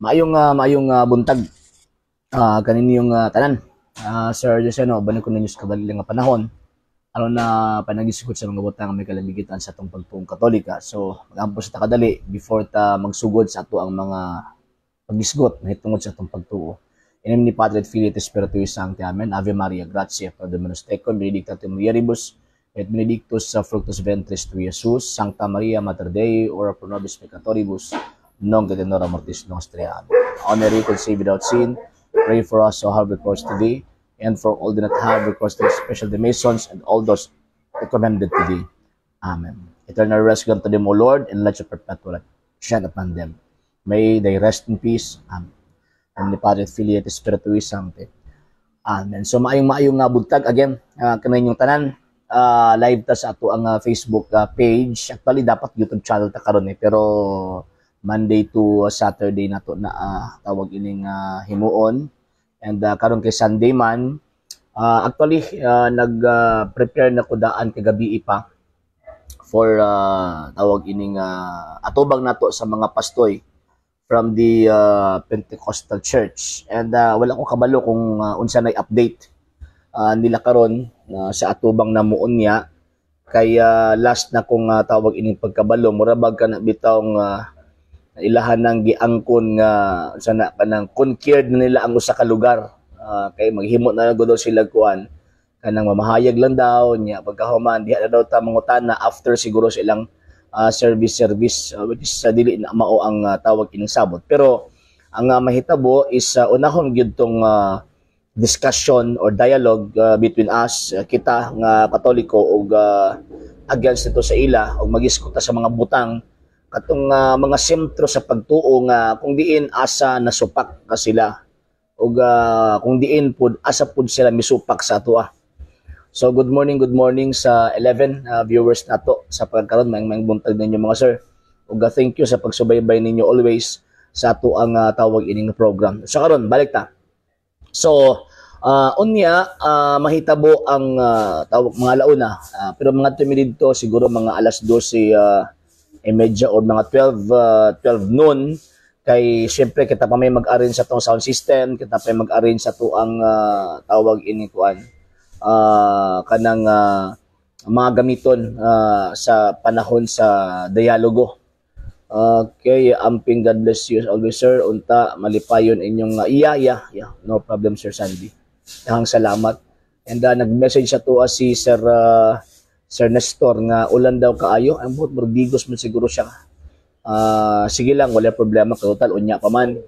Maayong buntag kaninyong tanan. Sir Jose, uban ko ninyo sa kadali nga panahon aron na panagisgot sa mga butang nga may kalamigitan sa atong pagtuong Katolika. So, mag-ampo sa ta kadali before ta magsugod sa ato ang mga pagisgot mahitungod sa atong pagtuo. In nomine Patris et Filii et Spiritus Sancti. Amen. Ave Maria, gratia plena Dominus tecum, benedicta tu in mulieribus et benedictus fructus ventris tui, Jesus. Sancta Maria, Mater Dei, ora pro nobis peccatoribus, nunc et in hora mortis nostrae. Amen. O Mary, conceived without sin, pray for us who have recourse to thee, and for all do not have recourse to thee, especially the Masons and all those recommended to thee. Amen. Eternal rest grant to them, O Lord, and let your perpetual light shine upon them. May they rest in peace. Amen. In the Patris et Filii et Spiritus Sancti. Amen. So maayong maayong nga buntag again kaninyong tanan. Live ta sa ato ang Facebook page. Actually, dapat YouTube channel ta karon eh, pero Monday to Saturday na to na tawag ining himuon. And karon kay Sunday man, actually nag-prepare na ko daan kagabi pa for tawag ining atubang nato sa mga pastoy from the Pentecostal Church. And wala ko kabalo kung unsa nay update nila karon sa atubang namuon niya kay last na kong tawag ining pagkabalo, mura bag kana bitawng ilahan ng giangkon nga unsa na kanang conquered na nila ang usa ka lugar, kay maghimo na lang daw sila kuan, kanang mamahayag lang daw niya. Pagkahuman diha na daw ta mangutana after siguro sa ilang service service which is dili na mao ang tawag ining sabot, pero ang mahitabo is unahon gyud tong discussion or dialogue between us, kita nga Katoliko ug against nito sa ila, ug magiskuta sa mga butang katong mga sentro sa pagtuo nga kung diin asa nasupak ka sila ug kung diin pud asa pud sila misupak sa atoa. So good morning sa 11 viewers nato sa pagkaron. Maayong maayong buntag ninyo, mga sir. Ug thank you sa pagsubaybay ninyo always sa ato ang tawag ining program. So karon balik ta. So unya mahitabo ang tawag mga alauna, pero mga tumi didto siguro mga alas 12 e medya or mga 12 noon kay syempre kita pa may mag-arrange sa tong sound system, kita pa may mag-arrange sa tuang tawag ini kuan kanang mga gamiton sa panahon sa dialogo. Okay, amping, God bless you always, sir. Unta malipayon inyong yeah. No problem, Sir Sandy. Daghang salamat. And nag-message sa tuwa si Sir Nestor nga ulan daw kaayo. Ang buot murag digos man siguro siya. Sige lang, wala problema, total unya pa man.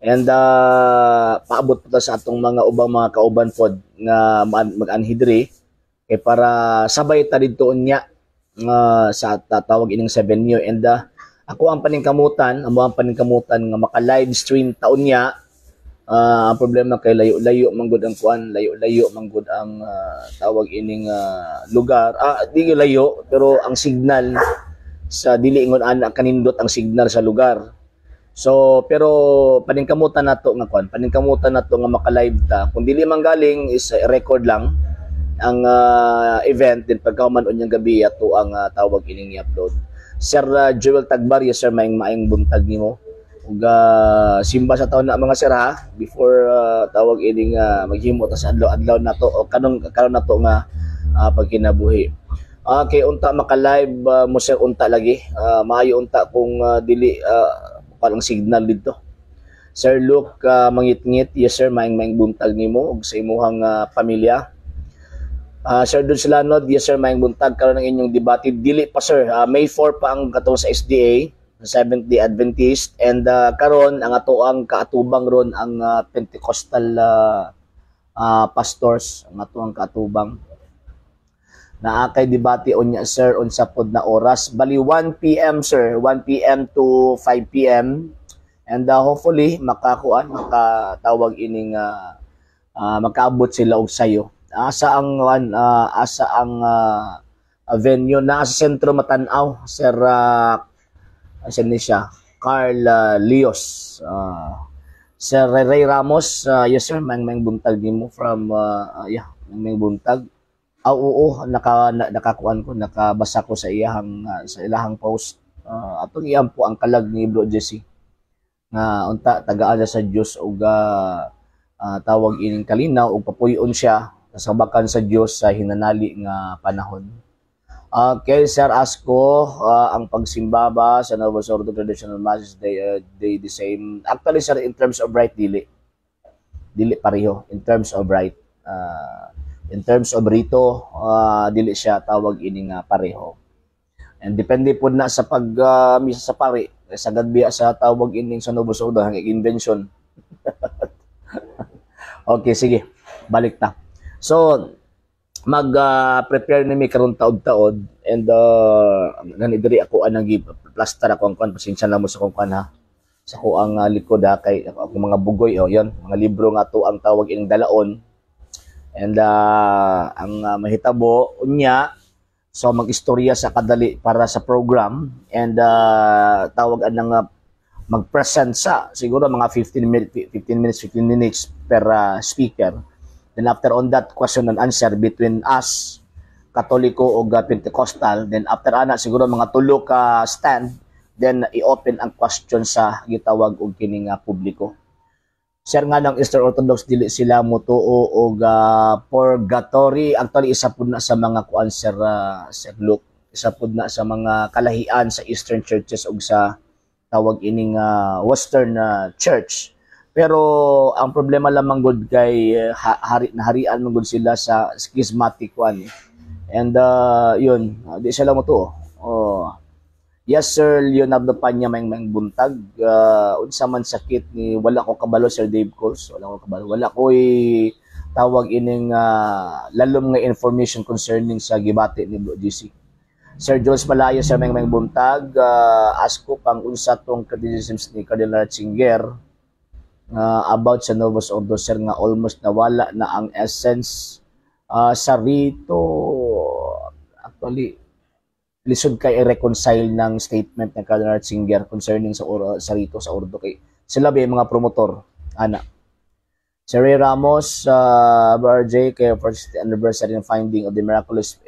And paabot pa ta sa atong mga ubang mga kauban pod nga mag-anhi diri kay para sabay ta didto unya nga sa tatawag ining 7 new. And ako ang paningkamutan, amo ang paningkamutan nga maka live stream ta unya. Ang problema kay layo-layo man gud ang kuan, layo-layo man gud ang tawag ining lugar. Di layo pero ang signal sa dili ingon ana kanindot ang signal sa lugar. So pero paningkamutan nato nga kuan, paningkamutan nato nga maka-live ta. Kung dili man galing is record lang ang event din, pagkahuman unyang gabi ato ang tawag ining i-upload. Sir Joel Tagbar, yes sir, maayong maayong buntag nimo. Ug simba sa taon na, mga sir, ha, before tawag ining maghimo ta sa adlaw-adlaw nato o kanong karon nato nga pagkinabuhi. Okay, unta maka-live mo, sir, unta lagi. Maayo unta kung dili parang signal dito. Sir Luke Mangitngit, yes sir, maayong maayong buntag nimo ug sa imuhang pamilya. Sir Dulce Lanod, yes sir, maayong buntag. Karon ang inyong debate. Dili pa, sir, May 4 pa ang katong sa SDA, sa Seventh Day Adventist, and karon ang ato ang kaatubang ron ang Pentecostal pastors ang ato ang kaatubang. Naa kay debate unya, sir, unsa pod na oras? Bali 1 PM, sir, 1 PM to 5 PM. And hopefully makakuan, makatawag ining makaabot sila og sayo. Asa ang venue na sa sentro Matanaw, Sir, asa ni siya? Carl Leos. Sir Ray Ramos, yes sir, maayong maayong buntag nimo from yeah, maayong buntag. Ah, oo, nakakuan ko, nakabasa ko sa iyahang sa ilahang post. Atong iyang po ang kalag ni Bro Jesse. Nga unta tagaan sa Dios og tawag ining kalinaw ug papuy-on siya sa bakan sa Dios sa hinanali nga panahon. Okay, Sir Asko, ang pagsimba ba sa Novus Ordo, traditional mass is they the same? Actually, sir, in terms of rite, dili. Dili pareho in terms of rite. In terms of rito, dili siya tawag ini nga pareho. And depende po na sa pag misa sa pari. Sa biya sa tawag ining sa Novus Ordo, ang invention. Okay, sige. Balik ta. So, mag-prepare ni mi karon taod-taod and gani diri ako anang plaster ako ang kuan. Pasensya na mo sa kong kuan ha, sa ko ang likod ha, kay ako akong mga bugoy. Oh, yon mga libro nga to ang tawag ining dalaon and ang mahitabo unya. So mag-istorya sa kadali para sa program and tawag anang mag-present sa siguro mga 15 minutes, 15 minutes, 15 minutes per speaker. Then after on that, question and answer between us, Katoliko o Pentecostal. Then after ana, siguro mga tulo ka stand, then i-open ang question sa gitawag og kini nga publiko. Sir, nga ng Eastern Orthodox dili sila motuo og purgatory? Actually, isa pud na sa mga kuan, sir, Sir Luke, isa pud na sa mga kalahian sa Eastern churches ug sa tawag ining Western Church. Pero ang problema lamang gud kay hari naharian man gud sila sa schismatic kuan eh. And yun, di sila motuo. Oh. Yes, Sir Leonardo Panya, may may buntag. Unsa man sakit ni, wala ko kabalo, Sir Dave Coles, wala ko kabalo. Wala ko tawag ining lalom nga information concerning sa gibati ni Bro GC. Sir Jules Malaya, Sir Meng Meng buntag, ask ko pang unsa tong criticisms ni Cardinal Ratzinger about sa Novus Ordo, sir, nga almost nawala na ang essence sa rito. Actually, lisod kay i-reconcile ng statement ng Cardinal Ratzinger concerning sa rito sa ordo kay sila ba yung mga promotor ana. Sir Ray Ramos, RJ, kay first anniversary ng finding of the miraculous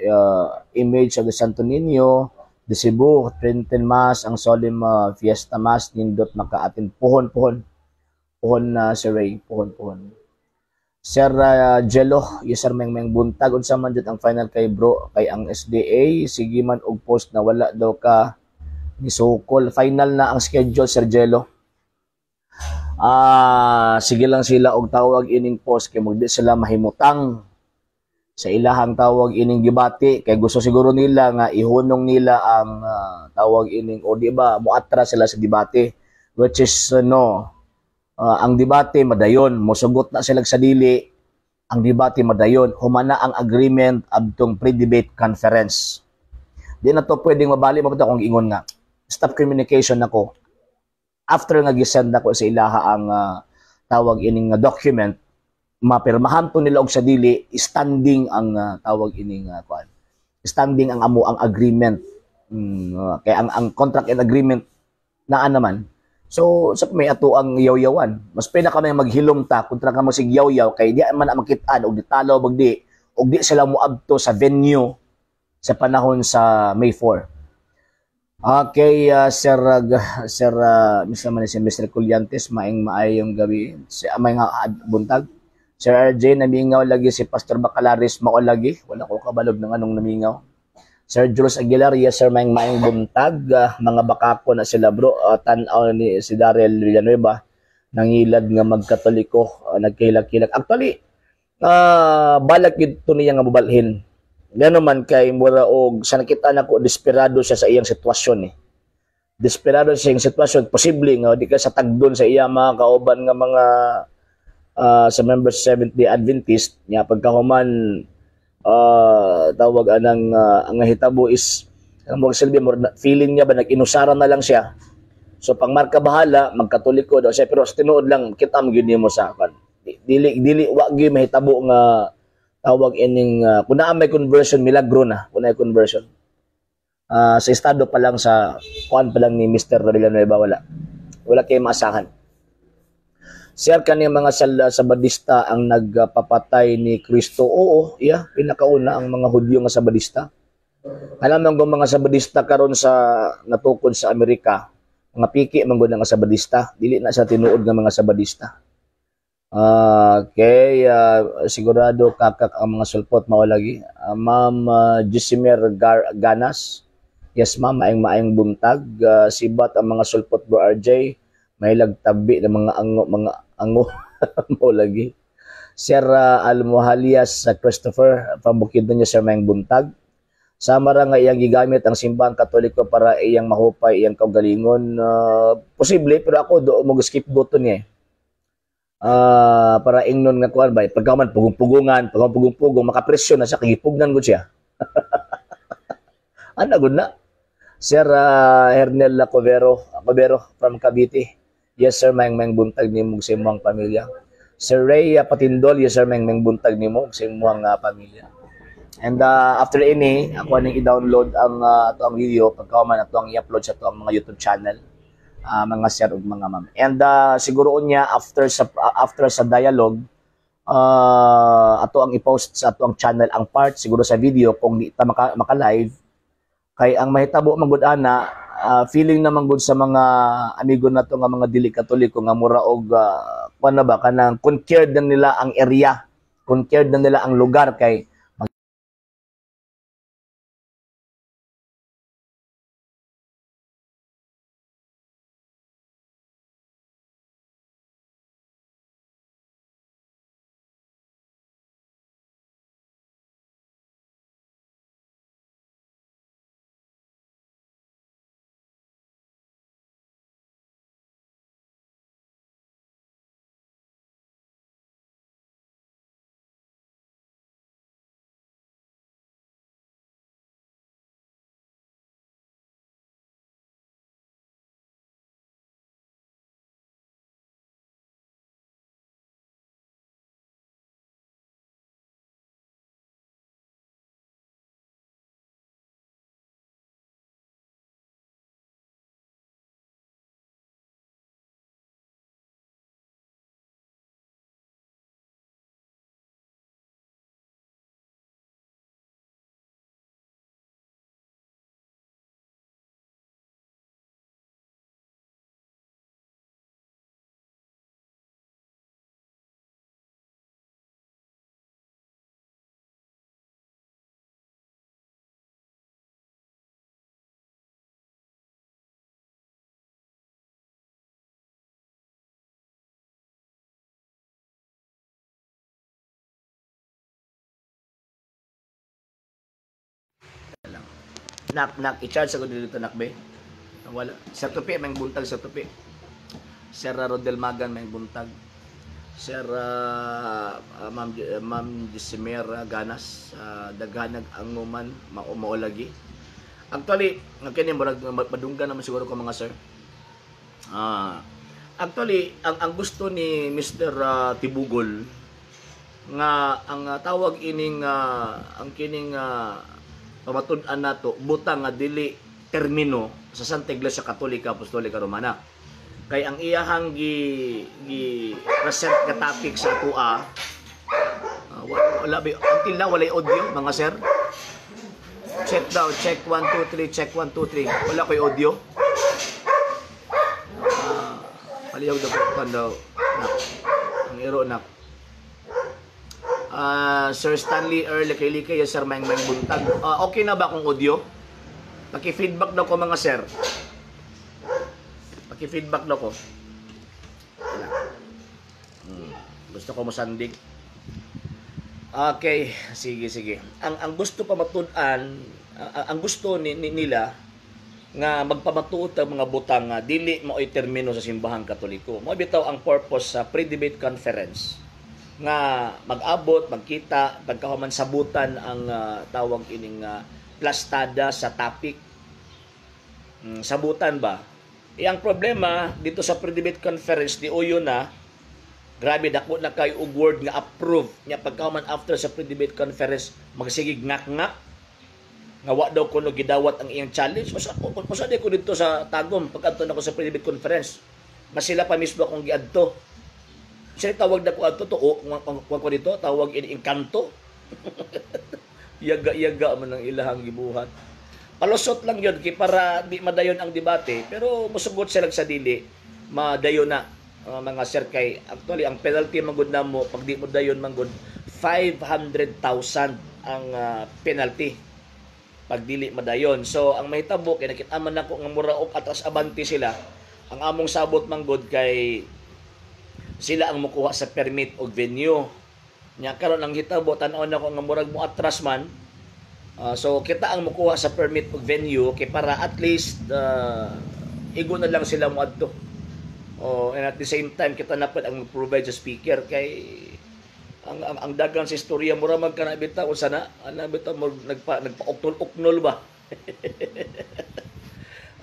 image of the Santo Niño de Cebu, 20 Mass, ang solemn fiesta mass, nindot makaatin. Puhon, puhon. Puhon na, Sir Ray, puhon, puhon. Sir Jello, yes sir, meng meng buntag. Unsa man jud ang final kay bro kay ang SDA sige man og post na wala daw ka ni sukol? Final na ang schedule, Sir Jello. Ah, sige lang sila og tawag ining post kay magdi sila mahimutang sa ilahang tawag ining gibati kay gusto siguro nila nga ihunong nila ang tawag ining o di ba muatra sila sa debate, which is no, ang debate madayon, mosugot na sila sa dili, ang debate madayon humana ang agreement adtong pre-debate conference. Di na to pwedeng mabali mo kung ingon nga stop communication nako after nga gisend nako sa ilaha ang tawag ining document. Mapirmahan to nila og sa dili, standing ang tawag ining kuan, standing ang amo ang agreement. Kaya ang contract and agreement naa naman. So sa may ato ang yaw-yawan, mas pwede kami maghilom ta kontra ka mo sig yaw-yaw kay di man na makitaan og ditalo bagdi og di sila moadto sa venue sa panahon sa May 4. Okay, Sir Mr. man si Mr. Culyantes, maing maayong gabi. Si may nga buntag. Sir RJ, namingaw lagi si Pastor Bacalaris, mao lagi. Wala ko kabalog ng anong namingaw. Sir Jules Aguilar, yes sir, maing maayong buntag. Mga bakako na sila, bro. Tan-aw ni si Daryl Villanueva, nangilad nga magkatoliko, nagkilak-kilak. Actually, balak gid to niya nga mobalhin. Gano man kay mura og sa nakita nako, desperado siya sa iyang sitwasyon eh. Desperado siya sa iyang sitwasyon, posible nga di ka sa tagdon sa iya mga kauban nga mga sa members Seventh Day Adventist niya. Pagkahuman, tawag anang ang nahitabo is ang mga silbi feeling niya ba nag-inusaran na lang siya. So pangmarka bahala magkatoliko daw siya, pero sa tinuod lang kita mo gyud nimo sa kan dili dili wa gyud mahitabo nga tawag ining kung naa may conversion, milagro na kung naa conversion. Sa estado pa lang, sa kuan pa lang ni Mr. Villanueva, wala wala kay maasahan. Sir, kani mga Sabadista ang nagpapatay ni Kristo? Oo, yeah, pinakauna ang mga Hudyo nga Sabadista. Alam mo kung mga Sabadista karon sa natukod sa Amerika, Mga piki man gud nga Sabadista, dili na sa tinuod nga mga Sabadista. Okay, sigurado kakak ang mga sulpot mao lagi. Ma'am Jesimer Ganas. Yes ma'am, maayong maayong buntag. Sibat ang mga sulpot, bro RJ. May lagtabi ng mga ango mao lagi. Sir Almohalias Christopher from Bukidnon, niya sir, maayong buntag. Sama ra nga iyang gigamit ang simbahang Katoliko para iyang mahupay iyang kaugalingon. Posible, pero ako do mo skip button niya. Eh. Para ingnon nga kuan ba, pagka man pugong-pugungan, pagka pugong-pugong makapresyon na siya, kagipugnan gud siya. Ana gud na. Sir Hernel Covero, Covero from Cavite. Yes sir, maayong maayong buntag nimo sa imong pamilya. Sir Ray Patindol, yes sir, maayong maayong buntag nimo sa imong pamilya. And after ini, ako ning i-download ang ato ang video pagka man ato ang i-upload sa ato ang mga YouTube channel. Mga sir ug mga ma'am. And siguro unya after sa dialogue, ato ang i-post sa ato ang channel ang part siguro sa video kung di ta maka live, kay ang mahitabo man gud ana, feeling naman gud sa mga amigo nato nga mga dili Katoliko nga mura og kuan na ba, kanang conquered na nila ang area, conquered na nila ang lugar kay Nak, nak, i-charge ako dito, nak, be. Wala. Sir Tupi, may buntag sa Tupi. Sir Rodel Magan, may buntag. Sir Ma'am, Ma'am Jesimer Ganas, daghanag anguman, mao lagi. Actually, ang kini murag madunggan naman siguro ko, mga sir. Actually, ang gusto ni Mr. Tibugol nga ang tawag ining ang kining pamatud-an nato butang nga dili termino sa Santa Iglesia Katolika Apostolika Romana. Kay ang iyahang gi present nga topic sa atoa, wala ba until now walay audio, mga sir. Check daw, check 1 2 3, check 1 2 3. Wala koy audio. Palihog daw kan daw, nak. Ang iro, nak. Sir Stanley Earl Likay, yes sir, maayong maayong buntag. Okay na ba akong audio? Paki-feedback daw ko, mga sir. Paki-feedback daw ko. Wala. Gusto ko mosandig. Okay, sige sige. Ang gusto pamatud-an, ang gusto nila nga magpamatuod ang mga butang nga dili mao'y termino sa simbahang Katoliko. Mao bitaw ang purpose sa pre-debate conference nga mag-abot, magkita, pagkahuman sabutan ang tawag ining plastada sa topic. Sabutan ba? Eh, ang problema dito sa pre-debate conference ni Uyo na grabe dako na kayo og word nga approve nya, pagkahuman after sa pre-debate conference magsigig ngak-ngak nga wa daw kuno gidawat ang iyang challenge. Usa di ko dito sa Tagum pagkadto nako sa pre-debate conference, mas sila pa mismo akong giadto. Siya tawag na ko adto to o ko ko dito tawag ini engkanto. Yaga-yaga man ang ilahang gibuhat. Palusot lang yun kay para di madayon ang debate, pero musugot sila sa dili madayon na, mga sir, kay actually ang penalty man gud namo pag di mo dayon man gud, 500,000 ang penalty pag dili madayon. So ang mahitabo kay nakita man nako nga mura og atras abante sila. Ang among sabot man gud kay sila ang mukuha sa permit og venue. Nya karon ang hitabo, tan-aw nako nga murag mo atras man. So kita ang mukuha sa permit og venue kay para at least igo na lang sila moadto. Oh, and at the same time kita na pud ang provide sa speaker kay ang dagan sa istorya mura man kana bitaw, unsa na ana bitaw mo nagpa-uknol-uknol ba.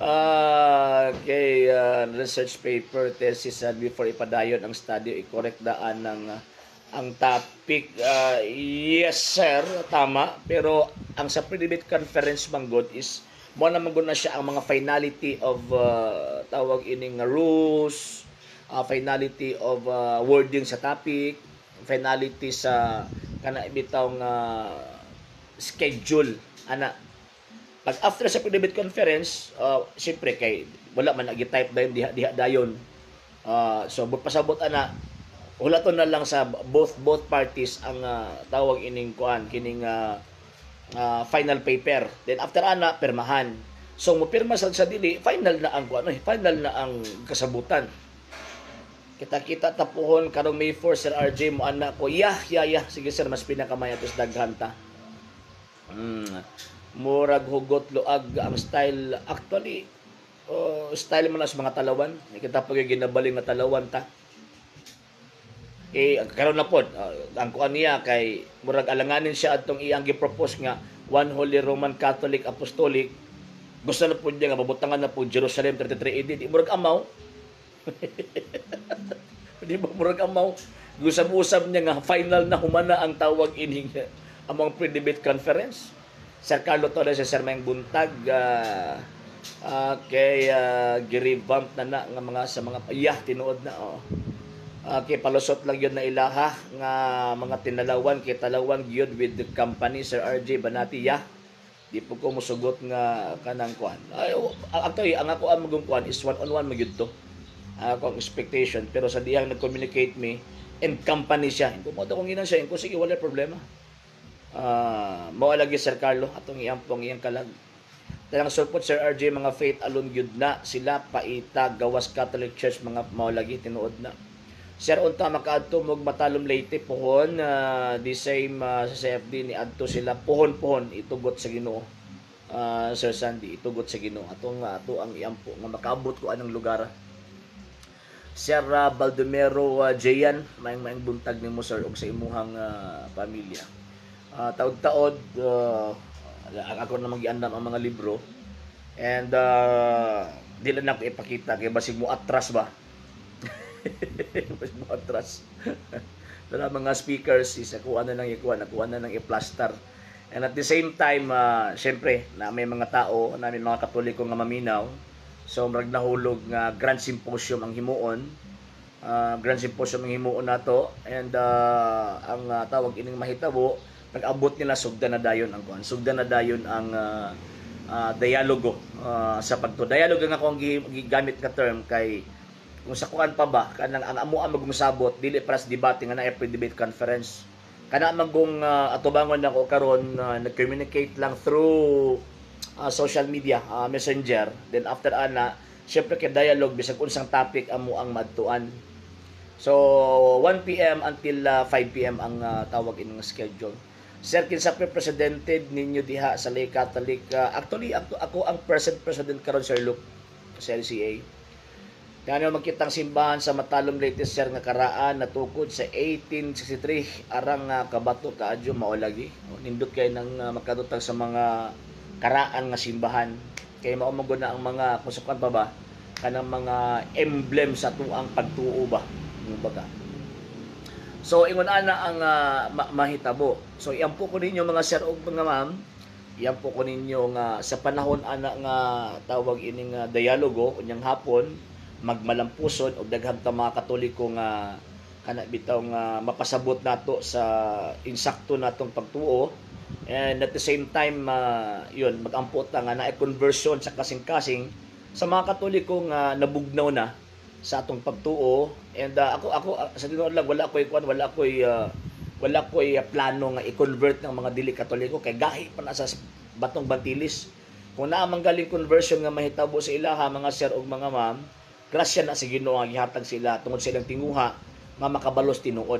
Ah, okay, research paper thesis, before ipadayon ang study, i-correct daan ng ang topic. Yes sir, tama, pero ang sa pre-debate conference manggod is mo na manggod na siya ang mga finality of tawag ining rules, finality of wording sa topic, finality sa kana bitaw nga schedule ana. Pag after sa pre-debate conference, siyempre kay wala man nag-type dayon diha diha dayon. So pasabot ana, hulaton na lang sa both both parties ang tawag ining kuan kining final paper. Then after ana, pirmahan. So mo pirma sa dili, final na ang kuan, eh, final na ang kasabutan. Kita-kita tapuhon karong May 4, Sir RJ, mo ana ko. Yeah. Sige sir, mas pinakamay atos daghan ta. Murag hugot luag ang style actually. Oh, style man na sa mga talawan. Kita pag ginabaling nga talawan ta. Eh karon na pod ang kuan niya kay murag alanganin siya atong iyang gi-propose nga One Holy Roman Catholic Apostolic. Gusto na pod niya nga mabutangan na pod Jerusalem 33 AD. Di murag amaw? Di ba murag amaw? Gusab-usab niya nga final na humana ang tawag ining among pre-debate conference. Sir Carlo Torres, Sir, Mayang buntag. Kay gi-revamp na na nga mga sa mga, yeah, tinuod na, oh. Kay palusot lang yun na ilaha nga mga tinalawan kay talawan gyud with the company, Sir RJ Banati, yeah. Di po ko musugot nga kanang kuan. Ay, oh, actually ang ako ang magong kuan is one on one magyud to. Ako ang expectation, pero sa diyang nag-communicate me and company siya. Kung mo kung ginan siya, kung sige, wala problema. Mao lagi, Sir Carlo, atong iyampong iyang kalag. Talang sulpot, Sir RJ, mga faith alone gyud na sila paita gawas Catholic Church mga, mao lagi, tinuod na. Sir, unta makaadto mog Matalom, Leyte pohon, the same sa CFD ni adto sila pohon-pohon, itugot sa Ginoo. Sir Sandy, itugot sa Ginoo. Atong ato ang iampo nga makaabot ko anong lugar. Sir Baldomero Jayan, maayong maayong buntag nimo sir ug sa imuhang pamilya. Taod-taod ako na magiandam ang mga libro and di lang ako ipakita kay basig mo atras ba, basig mo atras. Pero ang mga speakers is ako na lang ikuha, nakuha na lang i-plaster. And at the same time, syempre, na may mga tao, na may mga Katoliko nga maminaw. So murag nahulog nga grand symposium ang himuon. Grand symposium ang himuon nato and ang tawag ining mahitabo pag-abot nila, sugdan na dayon ang kuan. Sugdan na dayon ang dialogo sa pagto. Dialogo nga akong gigamit nga term kay kung sa kuan pa ba kanang ang amo ang magmusabot dili para sa debate nga na pre-debate conference kana magong atubangon nako karon, nag-communicate lang through social media, messenger. Then after ana, syempre kay dialogue, bisag unsang topic amo ang madtuan. So 1 PM until 5 PM ang tawag ining schedule. Sir, kinsa pre presidente ninyo diha sa Lay Catholic? Actually ako ang present president karon, Sir Luke, sa LCA. Kano magkitang simbahan sa Matalom Leyte sir nga karaan natukod sa 1863 arang kabato kaadyo, mao lagi. Nindot kay nang makadutag sa mga karaan nga simbahan kay mao man gud na ang mga kusukan pa ba kanang mga emblem sa tuang pagtuo ba, kumbaga. So ingon ana ang mahitabo. So iampo ko ninyo mga sir ug mga ma'am, iampo ko ninyo nga sa panahon ana nga tawag ining dialogo unyang hapon, magmalampuson og daghan ta mga Katoliko nga kana bitaw nga mapasabot nato sa insakto natong pagtuo. And at the same time, yun, mag-ampo ta nga na conversion sa kasing-kasing sa mga Katoliko nga nabugnaw na sa atong pagtuo. And ako sa tinuod lang, wala ko'y plano nga i-convert ng mga dili Katoliko kay gahi pa na sa batong bantilis. Kung naa man galing conversion nga mahitabo sa ilaha, mga sir ug mga ma'am, grasya na sa Ginoo ang gihatag sila tungod sa ilang tinguha nga makabalos tinuod.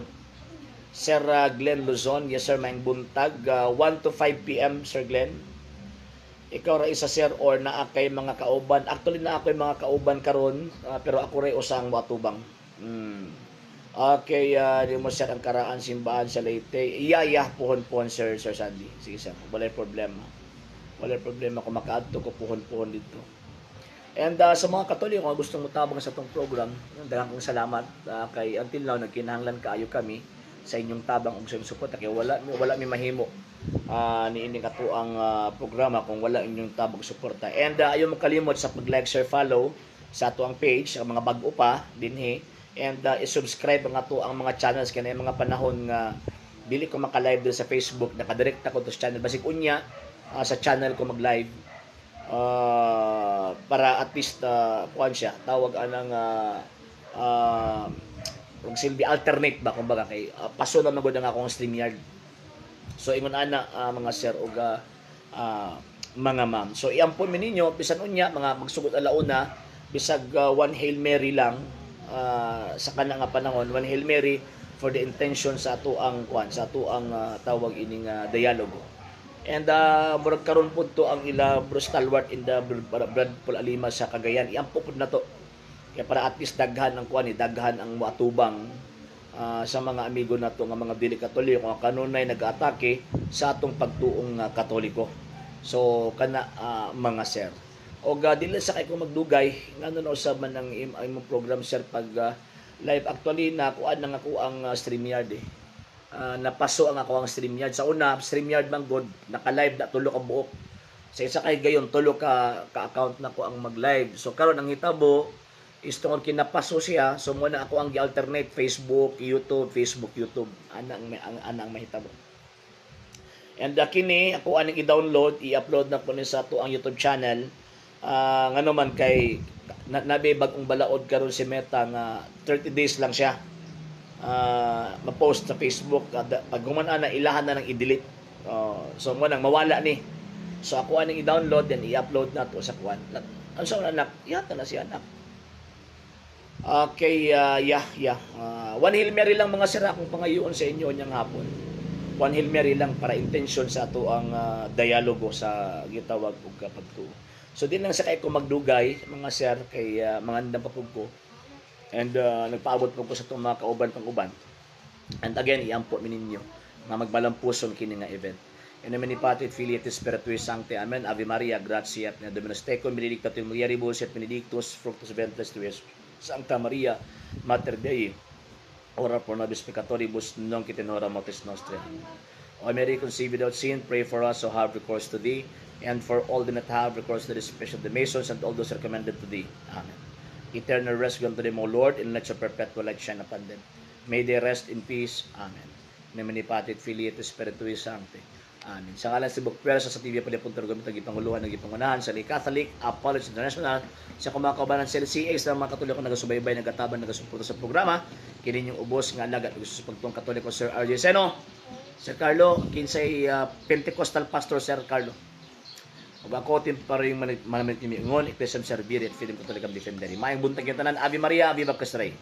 Sir Glenn Luzon, yes sir, maayong buntag, 1 to 5 p.m., Sir Glenn. Ikaw ra isa, sir, or naa kay mga kauban? Actually, naa koy mga kauban karon, pero ako ray usang moatubang. Okay, di mo sir ang karaan simbahan sa Leyte. Iya, puhon-puhon, sir Sandy. Sige sir, walay problema. Walay problema kung makaadto ko, puhon-puhon dito. And sa mga Katoliko nga gustong motabang sa atong program, daghang kong salamat kay until now nagkinahanglan kaayo kami sa inyong tabang ug sa inyong suporta kay wala mi mahimo niining atoang programa kung wala inyong tabang, suporta. And ayaw mo kalimot sa pag-like, share, follow sa atoang page, ang mga bag-o pa dinhi, and i-subscribe ang ato ang mga channels kay mga panahon nga dili ko maka-live diri sa Facebook, nakadirekta ko to sa channel. Basig unya sa channel ko mag-live para at least kuan siya, tawag anang silbi alternate ba kumbaga, kay paso na magud ang akong StreamYard. So ingon ana, mga sir ug mga ma'am. So iampon mi ninyo bisan unya mga magsugod alauna, bisag one Hail Mary lang sa kana nga panahon, one Hail Mary for the intention sa ato ang kuan, sa ato ang tawag ining dialogo. And murag karon pud to ang ila bro stalwart in the Brad Paul Alima sa Cagayan. Iampo pud na to. Kaya para at least daghan ang kuan ni, daghan ang moatubang sa mga amigo nato nga mga dili Katoliko nga kanunay nag-atake sa atong pagtuong Katoliko. So kana, mga sir. Og dili sa kay ko magdugay, ngano na usab man ang imong program, sir, pag live? Actually, na kuan na nga ko ang StreamYard eh. Napaso ang ako ang StreamYard. Sa una, StreamYard man god, naka-live na tulo ka buok. Sa isa kay gayon, tulo ka account na ko ang mag-live. So karon ang hitabo is tungod kinapaso siya, so muna ako ang gi-alternate Facebook, YouTube, Facebook, YouTube. Ana ang mahitabo. And kini ako aning i-download, i-upload na ko ni sa ato ang YouTube channel. Ngano man kay nabi bag-ong balaod karon si Meta nga 30 days lang siya ma-post sa Facebook. Pag human ana, ilahan na nang i-delete. So mo nang mawala ni. So ako aning i-download, then i-upload na to sa kuan. Ang sa anak, yata na si anak. Okay, yeah. One Hail Mary lang, mga sir, akong pangayoon sa inyo niyang hapon. One Hail Mary lang para intention sa ato ang dialogo sa gitawag og pagtuo. So di lang sa kay ko magdugay, mga sir, kay mangandam pa pud ko. And nagpaabot po ko sa itong mga kauban pang uban. And again, iampo mi ninyo nga magbalampuson kini nga event. In nomine Patris, Filii et Spiritui Sancti. Amen. Ave Maria, gratia plena, Dominus tecum, benedicta tu in mulieribus et benedictus fructus ventris tui, Iesus. Sancta Maria, Mater Dei, ora pro nobis peccatoribus, nunc et in hora mortis nostrae. Amen. O Mary, conceived without sin, pray for us who have recourse to thee, and for all that have recourse to thee, especially the Masons and all those recommended to thee. Amen. Eternal rest grant to them, O Lord, and let your perpetual light shine upon them. May they rest in peace. Amen. In nomine Patris, Filii et Spiritui Sancti. Amen. Sa ngalan sa Buk Pwersa sa TV Palipuntor gamit ang gipanguluhan ng gipangunahan sa Catholic Apology International, sa kumakaubanan sa LCA, sa mga Katoliko nagasubaybay, nagatabang, nagasuporta sa programa, kini yung ubos nga alagad ug sa pagtuong Katoliko, Sir RJ Seno. Sir Carlo, kinsay Pentecostal pastor, Sir Carlo. Ug ako tim pa rin manamit ni Ingon, Ecclesiam Servire et Fidem Catholicam Defendere. Maayong buntag tanan. Ave Maria, Viva Cristo Rey.